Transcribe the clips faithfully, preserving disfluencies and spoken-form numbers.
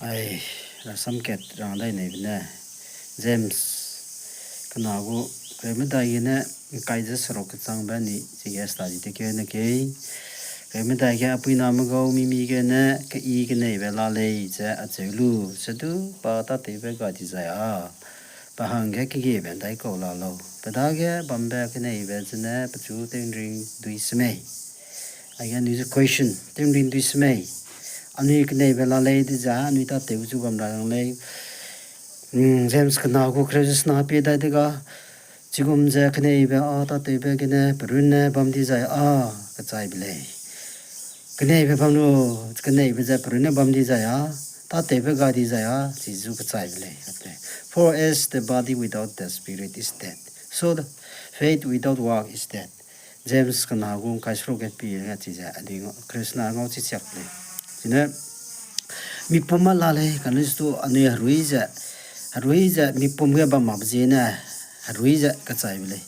Ai, rasam kat rang dai neibe ne, James, kena gu, kereu medai gene, ngkai ze seruk kechangbe ni, chige study tekeu ne kei. Kereu medai ge apuiname gau mimi gene, keyi keneibe la lei ze acheu lu, sedu pa tâtewbe ga dizai â, pa hangge kegiebe ndaikau la lau. Pe dage bambe keneibe zene pechu tew'nring dui semei. Aige anui ze question, tew'nring dui semei. Anui keneibe la lei dizai anui tâtew zu bam ra rang lei. James kena gu kereu ze sena pie dai dega, chigum ze keneibe â tâtewbe gene perunne bam dizai â kechaibe lei. Keneibe bam lu, keneibe ze perunne bam dizai â, tâtewbe ga dizai â, chi zu kechaibe lei. For as the body without the spirit is dead, so the faith without work is dead. James kena gu ngkai seruk ge pie ne chize, anui ngau, Kristna ngau chi chiak lei. Chine, mipum ma la lei, kane su anui herui ze, herui ze mipum ge bam makbe ziene, herui ze kechaibe lei.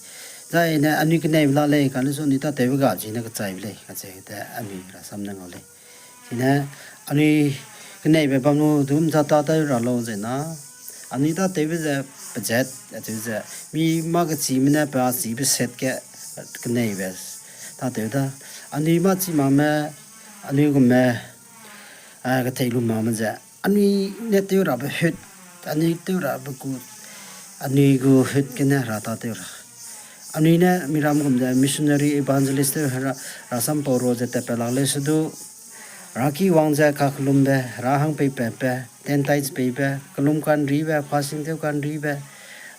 Zaine anui keneibe la lei, kane su anui tâtewbe ga ziene kechaibe lei, kacheu de anui rasam ne ngau lei. Chine, anui keneibe bam lu dum za tâtew ra lau ze na, anui tâtewbe ze pezat, acheu ze, mi mâ kechime ne pe achibe set ge keneibe tâtew da. Anui mâ chi makme, anui gumme, a, kethei lu makme ze, anui ne tew rabe hut, anui tew rabe gu, anui gu hut gene Hera tâtew ra. Anui ne miram gum ze missionary evangelist tew Hera, rasam pau ro ze tatpat lak leu sedu, Hera ki wang ze kakellumbe, Hera hang peipat pe, ten tithes peibe, kellum kanribe, fasting tew kanribe,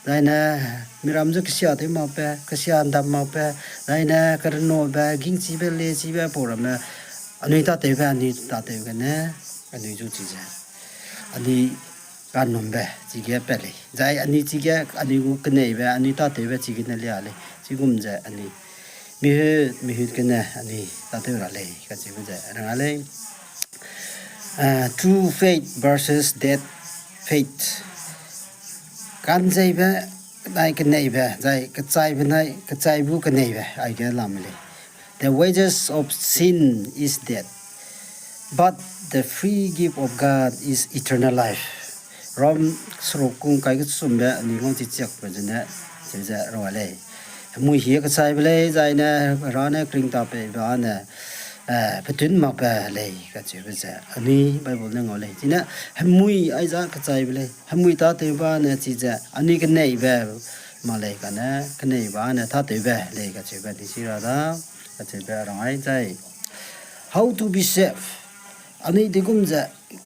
zaine miram ze kesia tew makbe, kesia ndam makbe, zaine kerenobe, gingchibe, lechibe, pau ramme, anui tâtewbe, anui tâtew gene, anui zu chize, anui kanumbe chige pat lei. Zai anui chige, anui gu keneibe, anui tâtewbe chigene lia lei. Chigum ze anui mihut, mihut gene anui tâtew ra lei, kacheube ze rang a lei. Eh, true faith versus dead faith. Kanzeibe nai keneibe, zai kechaibe nai, kechaibe gu keneibe, aige lame lei. The wages of sin is death, but the free gift of God is eternal life. Rom seruk gu ngkai kechumbe anui ngau chi chiakbe zene, chize rang a lei. Hemui hie kechaibe lei, zaine Hera ne kering ta peibe ne, eh, petun makbe lei, kacheube ze anui Bible ne ngau lei. Chine hemui aiza kechaibe lei, hemui tâtewbe ne chize anui keneibe ma lei kane, keneibe ne tâtewbe lei, kacheube di chi ra da, kacheube rang ai zai. How to be saved? Anui digum ze